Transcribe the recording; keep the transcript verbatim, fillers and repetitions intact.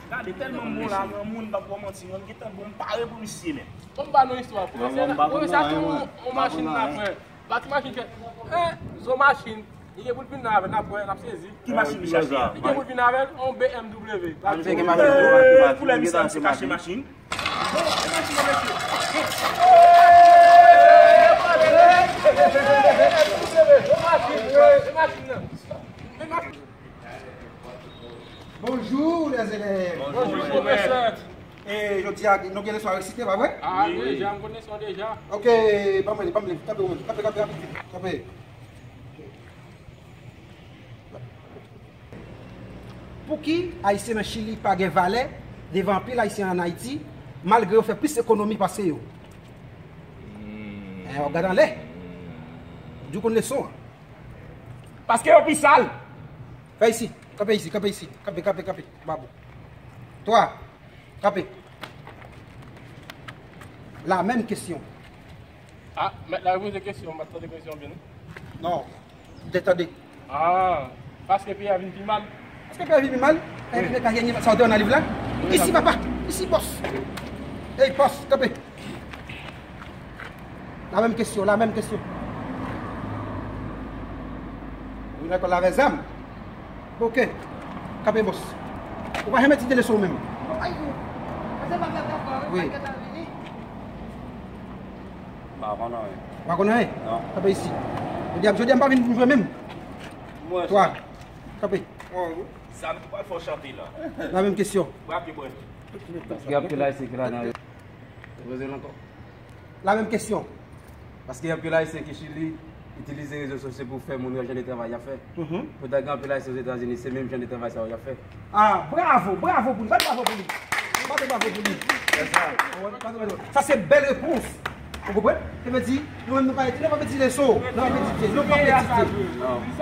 Gade, tèlman m bon la, granmoun, m p ap ba w manti, mwen, m gentan bon, m pare pou misye menm. Bon, m ba nou istwa. Pwofesè, pwofesè, a tou yon machin n ap fè. Bati machin fè. Hein, zo machin. Li gen pou l vin avè l, n ap wè, n ap sezi. Ki machin li chache a? Li gen pou l vin avè l, yon B M W. Koulè misye, misye kache machin. Bonjou, lèzélèv. Bonjou, pwofesè. E jodi a, nou gen leson a resite, pa vre? Ah, deja, m konn leson deja. Ok, ban mwen li, ban mwen li. Kanpe, kanpe, kanpe, kanpe. Pouki Ayisyen nan Chili pa gen valè devan anpil Ayisyen ann Ayiti, malgre yo fè plis ekonomi pase yo? Eh, w ap gade anlè. Di w konn leson an. Paske yo pi sal. Fè isi. Kanpe isi, kanpe isi. Kanpe, kanpe, kanpe. Babou. Twa. Kanpe. La menm kesyon. Ah, mèt la poze kesyon, m pa t tande kesyon byen, non? Non. M te tande. Ah, paske peyi a vin pi mal. Paske peyi a vin pi mal? Epi mwen ka genyen sa w te wè nan liv la? Isi, papa! Isi, bòs! Ey, bòs, kanpe! La menm kesyon, la menm kesyon. Ou vin lekòl la avè zam? Ok. Kanpe, bòs. Ou pa janm etidye leson w menm. Wi. Pa konn anyen. Pa konn anyen? Non. Kanpe isi. Jodi a, jodi a m pa vin pou jwe menm. Mwen. Twa. Kanpe. Sa m pral fè w chante la. La menm kesyon. Brape mwen. Gen anpil Ayisyen ki la nan rezo. Poze l ankò. La menm kesyon. Paske anpil Ayisyen ki Chili itilize rezo sosyo pou fè moun wè jan de travay y ap fè. Mhm. Poutan gen anpil Ayisyen Ozetazini, se menm jan de travay sa yo y ap fè. Ah, bravo, bravo pou li. Bat bravo pou li. Bat bravo pou li. Sa se bèl repons. Ou konprann? Sa vle di, nou menm nou pa etidye, nou pa etidye leson. Nou pa etidye, nou pa etidye.